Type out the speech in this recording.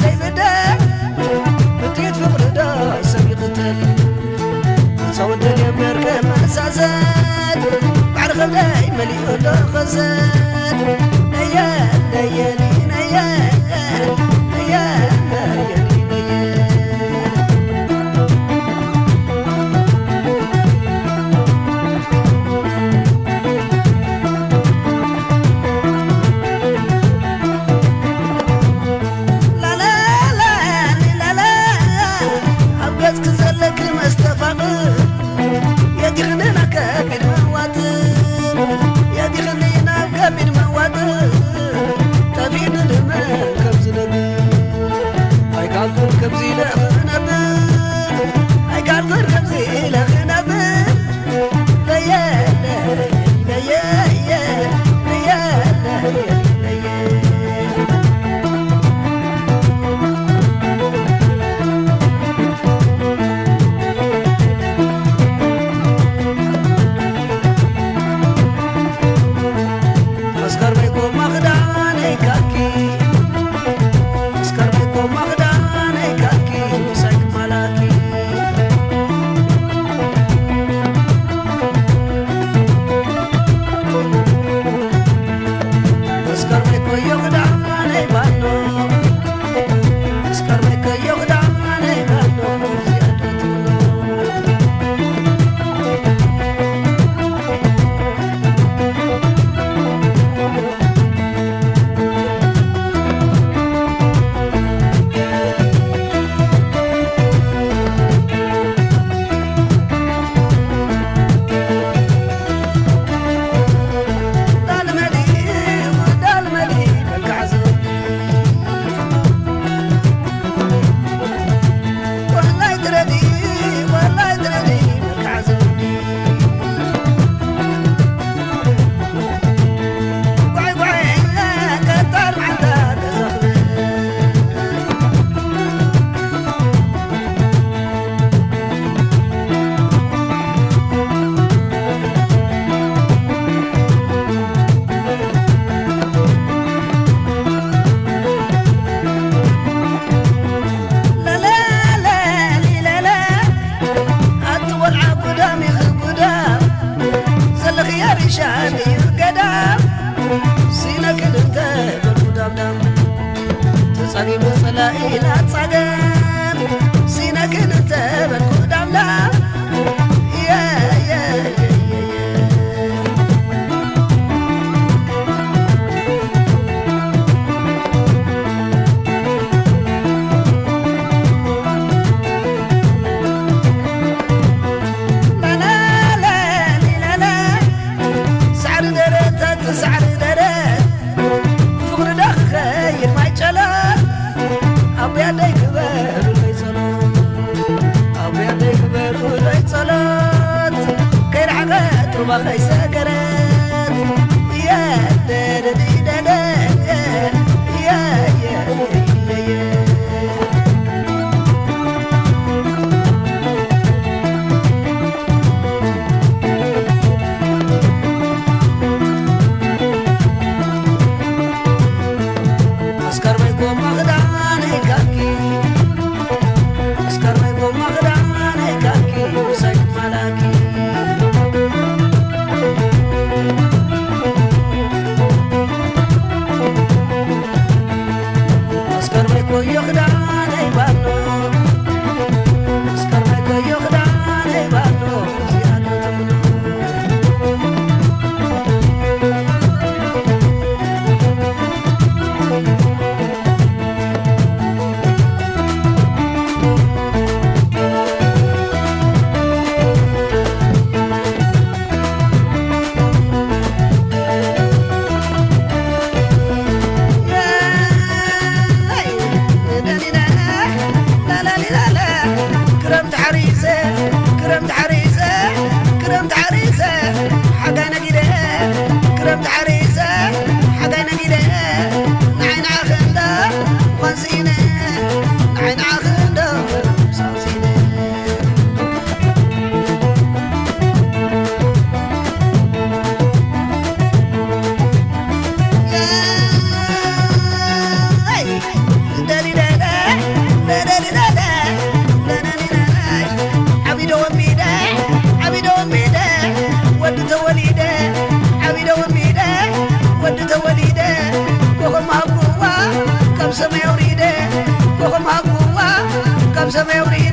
ዘይብደል ብጥይት ፍቕሪ ዶ ሰብ ይቕተል? ሰው ደል የንበር ከመሳሰል ባዕሪ ከብደይ መሊኡ ዶ ኸሰል? ነየ ነየ ነየ ነየ ነየ ነየ ላላላሊላላ ኣብ ገጽኪ ዘለኪ መስተፋቕር የዲኽኒ ናብ ከቢድ መዋጥር፣ የዲኽኒ ናብ ከቢድ መዋጥር። ጠፊእኒ ንመን ከም ዝነግር ኣይካልኩን ከምዚ ኢለ ክነብር፣ ኣይካልኩን ከምዚ ኢለ ክነብር። ኣቲ ቆልዓ ጉዳም ኢኺ ጉዳም፣ ዘለኽዮ ሪሻን እዩ ገዳም። ሲነክን እንተ በልኩ ዳምዳም፣ ተጻጊሙ ጸላኢ ናጻገም። ሲነክን እንተ በልኩ ዳምዳም፣ የ፣ የ፣ የ፣ የ፣ የ። ሳዕሪ ደረት፣ ኣቲ ሳዕሪ ደረት፣ ፍቕሪ ዶ ክኸይድ ማይ ጨለት? ኣቦይ ኣደይ ግበሩለይ ጸሎት፣ ኣቦይ ኣደይ ግበሩለይ ጸሎት፣ ከይረሓቐት ሩባ ከይሰገረት። እየ ደደዲ ደደ፣ እየ፣ እየ፣ እየ፣ እየ። ኣስካር ማይ ጎማ ክዳነይ ካኪ፣ ኣስካር ማይ ጎማ ክዳነይ ካኪ፣ ምሳይ ክትማላኪ። ኮኸም ሃብዋ ካብ ሰማይ ኣውሪድና